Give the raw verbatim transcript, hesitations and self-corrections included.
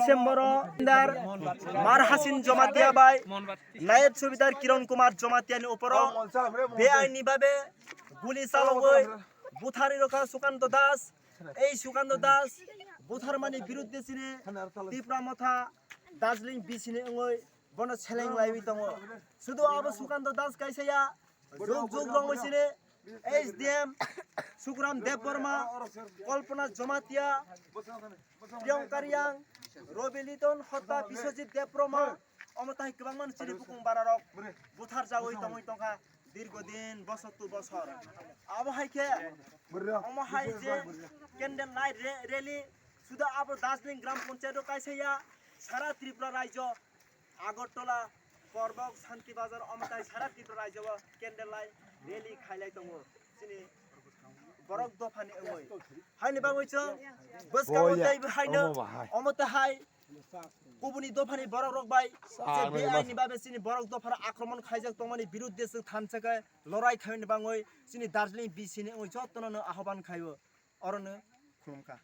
December o Indar Mar Hasin Jamatia bai Nayeb Subedar Kiron Kumar Jamatia ni uporo beaini babe guli chalogwi buthari rokha Sukanta Das. Ei Sukanta Das butharmani birudde chini Tipra Motha Darjeeling bisini wngwi bono seleng laiwi tongo. Sudu abo Sukanta Das kaisa ya, jug jug rongwi chini S D M Sukram Debbarma, Kalpana Jamatia, Priyanka Reang, Robi Liton, Hotta Biswajit Debbarma, omo tai kwbangma chini bukung bararok buthar jagwi tongwi tongkha dirgo din, bosor tu bosor. Abo hai khe omo hai je candle light re-, rally sudu abo Darjeeling Gram Panchayat o kaisa ya, sara Tripura rajyo Agartala, Korbok, Shanti Bazar, omo tai sara Tripura rajyo o candle light rally khailai tongo chini borok dophani wngwi. Haini bagwi chwng bwskango tei haino omo tahai kubuni dophani borok rok bai je beaini babe chini borok dophano akromon khaijak tongmani birudde chwng thansa khe lorai khaini bagwi chini Darjeeling bisini wngwi jotono no ahoban khaio. Orono khulumkha.